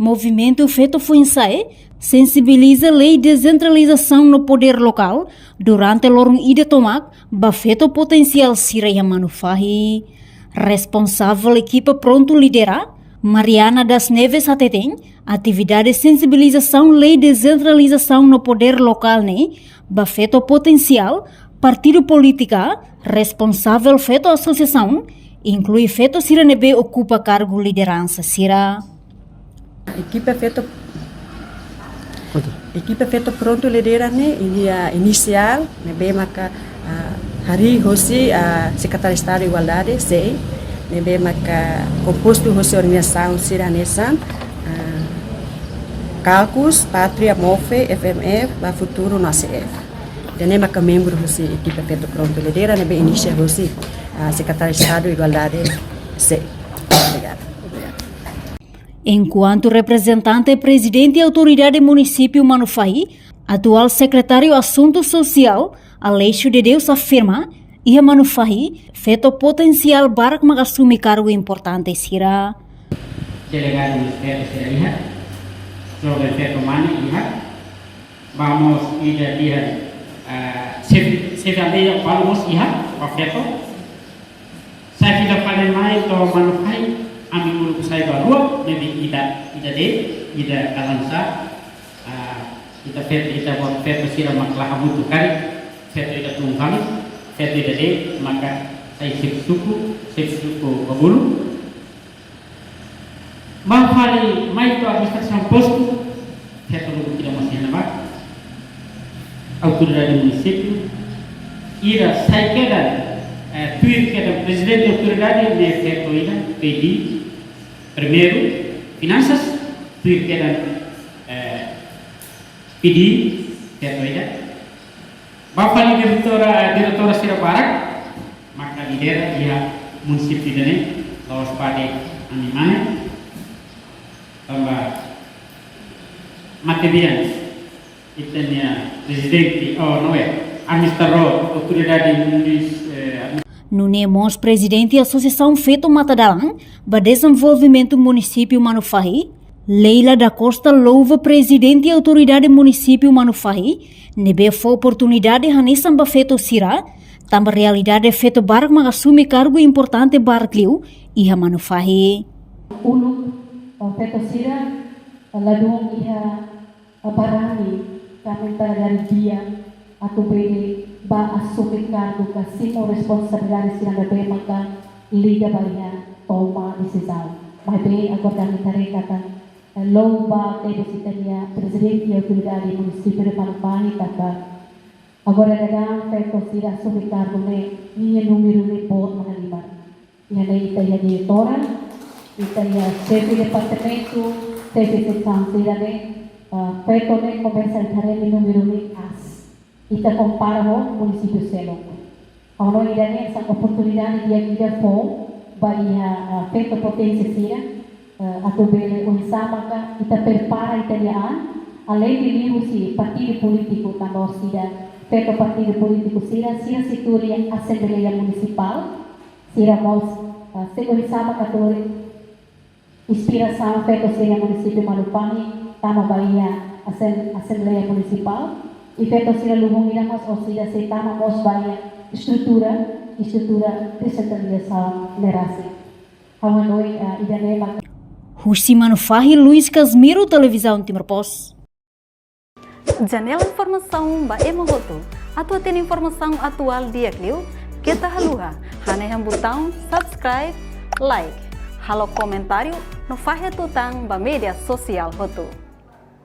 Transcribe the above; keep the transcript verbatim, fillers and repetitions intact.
Movimentu Feto Foinsa'e sensibiliza lei desentralizasaun no podér lokál durante loron ida tomak ba feto potensiál sira iha Manufahi. Responsavel ekipa Prontu Lidera, Mariana das Neves hateten, atividade sensibilizasaun lei desentralizasaun no podér lokál ne'e ba feto potensiál, partidu polítika, responsavel feto asosiasaun, inklui feto sira ne'ebé okupa kargu lideransa sira. Ekipa feto, ekipa Feto Prontu Lidera ne'e, ini, ah, inisiál ne'ebé maka, ah, harii hosi, ah, Sekretáriu Estadu Igualdade, SEI, ne'ebé maka kompostu hosi organizasaun sira hanesan, ah, Kalkus, Pátria, Move, F M F, Ba Futuru no A C F. Ida-ne'e maka membru hosi ekipa Feto Prontu Lidera ne'ebé inisia hosi, ah, Sekretáriu Estadu Igualdade, SEI. Obrigada. Enkuantu reprezentante Prezidente Autoridade Munisípiu Manufahi, atuál Sekretáriu Asuntu Sosiál, Aleixo de Deus afirma, iha Manufahi, feto potensiál barak mak asume kargu importante sira. Delegadu feto sira iha, joven feto mane iha, vamos ida iha, ah, xefe, xefe aldeia balu mós iha, ba feto. Sai fila fali mai to'o Manufahi, ami uluk sai ba rua, ne'ebé ida, ida de'it, ida kalan sa, ah, ita feto, ita-boot feto sira mak la hamutuk karik, feto ida tun fali, feto ida de'it, maka sai xefe suku, xefe suku Babulu. Ba fali mai to'o administrasaun postu, feto lubuk ida mós iha ne'ebá. Autoridade munisípiu, ida sai kedan, eh, tuir kedan prezidente autoridade ne'e feto ida, P D, primeiru, finansas, tuir kedan, eh, P D, feto ida. Ba fali diretora, diretora sira barak, maka lidera iha munisípiu ida-ne'e, la'ós ba de'it ami mane, tanba matebian, ita-nia prezidente, oh, não é, administradór, autoridade munis-, eh, Nune'e mós Prezidente Asosiasaun Feto Matadalan ba Dezenvolvimentu Munisípiu Manufahi, Leila da Costa louva Prezidente Autoridade Munisípiu Manufahi, ne'ebé fó oportunidade hanesan ba feto sira, tanba realidade feto barak mak asume kargu importante barak liu iha Manufahi. Uluk, eh, feto sira, eh, ladún iha, eh, barani, kamen para dari dia, atu bele ba asume kargu ka simu responsabilidade sira ne'ebé maka liga ba iha toma desizaun. Maibé agora ami haree katak, eh, louva tebes ita-nia Prezidente Autoridade Munisípiu de Manufahi tanba agora daudaun feto sira asume kargu ne'e, ninia númeru ne'e boot mak halimar. Iha ne'e ita iha diretora, ita iha xefe departamentu, xefe seksaun sira-ne'e, ah, feto ne'e komesa ita haree númeru ne'e aas. Ita kompara ho munisípiu seluk. Ha'u hanoin ida-ne'e hanesan oportunidade di'ak ida fó ba iha, ah, feto potensiál sira, eh, atu bele oinsá maka ita prepara ita-nia an, aleinde liuhusi partidu polítiku tanba sira, feto partidu polítiku sira, sira sei tuur iha Asembleia Munisipál, sira mós, eh, sei oinsá maka tuur inspirasaun feto sira iha munisípiu Manufahi, tama ba iha asem-, Asembleia Munisipál, i feto sira lubun ida mós orsida sei tama mós ba iha estrutura, estrutura desentralizasaun ne'e rasik. Ha'u hanoin, ah, ida-ne'e mak. Husi Manufahi, Luis Casimiro, Televizaun Timor Post. Janela informasaun ba ema hotu. Atu hatene informasaun atuál di'ak liu, keta haluha hanehan butaun subscribe, like, halo komentáriu no fahe tutan ba média sosiál hotu.